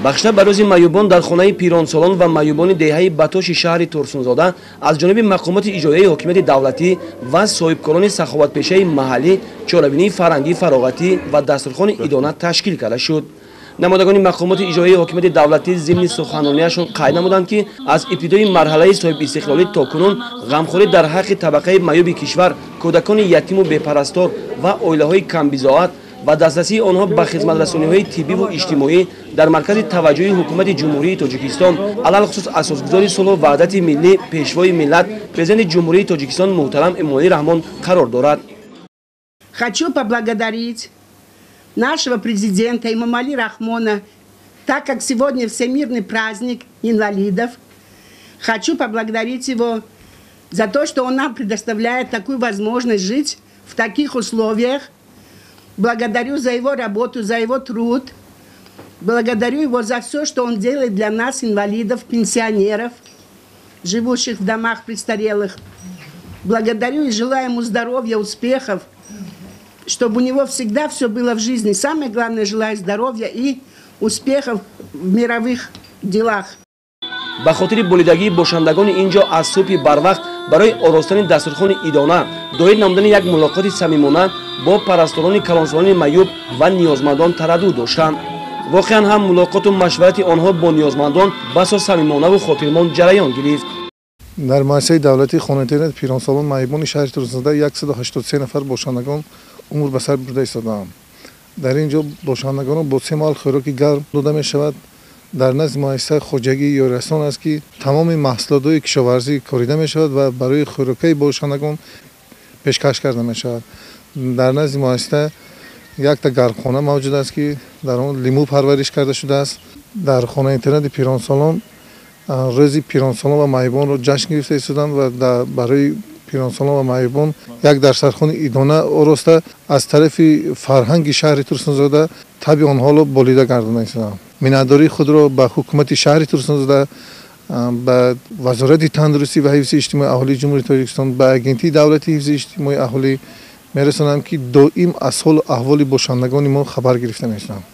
Бахшида ба рӯзи маъюбон дар хонаи пиронсолон ва маъюбони деҳаи Батоши шаҳри Турсунзода аз ҷониби мақомоти иҷроияи ҳокимияти давлатӣ ва соҳибкорони саховатпешаи маҳаллӣ чорабинии фарҳангӣ, фароғатӣ ва дастурхони идона ташкил карда шуд. Намояндагони мақомоти иҷроияи ҳокимияти давлатӣ зимни суханрониашон қайд намуданд, ки аз ибтидои марҳалаи соҳибистиқлолӣ то кунун ғамхорӣ дар ҳаққи табақаи маъюби кишвар, кӯдакони ятиму бепарастор ва оилаҳои камбизоат ва дастрасии онҳо ба хизматрасониҳои тиббиву иҷтимоӣ дар маркази таваҷҷӯҳи ҳукумати Ҷумҳурии Тоҷикистон, алалхусус асосгузори сулҳу ваҳдати миллӣ, пешвои миллат, президенти Ҷумҳурии Тоҷикистон муҳтарам Эмомалӣ Раҳмон қарор дорад. Хочу поблагодарить нашего президента Эмомали Рахмона, так как сегодня всемирный праздник инвалидов. Хочу поблагодарить его за то, что он нам предоставляет такую возможность жить в таких условиях. Благодарю за его работу, за его труд. Благодарю его за все, что он делает для нас, инвалидов, пенсионеров, живущих в домах престарелых. Благодарю и желаю ему здоровья, успехов, чтобы у него всегда все было в жизни. Самое главное, желаю здоровья и успехов в мировых делах. Ба хотири болидагии бошандагони ин ҷо аз субҳи барвақт барои оростани дастурхони идона, доир намудани як мулоқоти самимона бо парасторони калонсолони маъюб ва ниёзмандон тараддуд доштанд. Воқеан ҳам мулоқоту машварати онҳо бо ниёзмандон басо самимонаву хотирмон ҷараён гирифт. Дар муассисаи давлатии хонаи пиронсолон маъюбони шаҳри Турсунзода 183 нафар бошандагон умр ба сар бурда истодаанд. Дар ин ҷо бошандагонро бо се маҳал хӯроки гарм дода мешавад. Дар назди муассиса хоҷагии ёрирасон аст, ки тамоми маҳсулотҳои кишоварзӣ корида мешавад ва барои хӯрокаи бошандагон пешкаш карда мешавад. Дар назди муассиса якта гармхона мавҷуд аст, ки дар он лимӯ парвариш карда шудааст. Дар хонаи интернати пиронсолон рӯзи пиронсолон ва маъюбонро ҷашн гирифта истоданд ва барои пиронсолон ва маъюбон як дастархони идона ороста, аз тарафи фарҳанги шаҳри Турсунзода табъи онҳоро болида гардонда истоданд. Миннатдории худро ба ҳукумати шаҳри Турсунзода, ба Вазорати тандурустӣ ва ҳифзи иҷтимоии аҳолии Ҷумҳурии Тоҷикистон, ба Агентии давлатии ҳифзи иҷтимоии аҳолӣ мерасонам, ки доим аз ҳолу аҳволи бошандагони мо хабар гирифта мешаванд.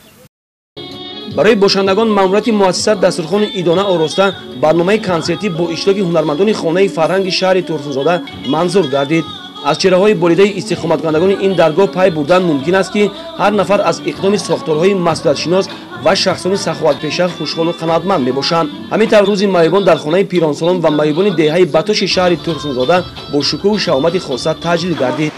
Барои бошандагон маъмурияти муассиса дастурхони идона ороста, барномаи консертӣ бо иштироки ҳунармандони хонаи фарҳанги шаҳри Турсунзода манзур гардид. Аз чеҳраҳои болидаи истиқоматкунандагони ин даргоҳ пай бурдан мумкин аст, ки ҳар нафар аз иқдоми сохторҳои масъулиятшинос ва шахсони саховатпеша хушҳолу қаноатманд мебошанд. Ҳамин тавр, рӯзи маъюбон дар хонаи пиронсолон ва маъюбони деҳаи Батоши шаҳри Турсунзода бо шукӯҳу шаҳомати хоса таҷлил гардид.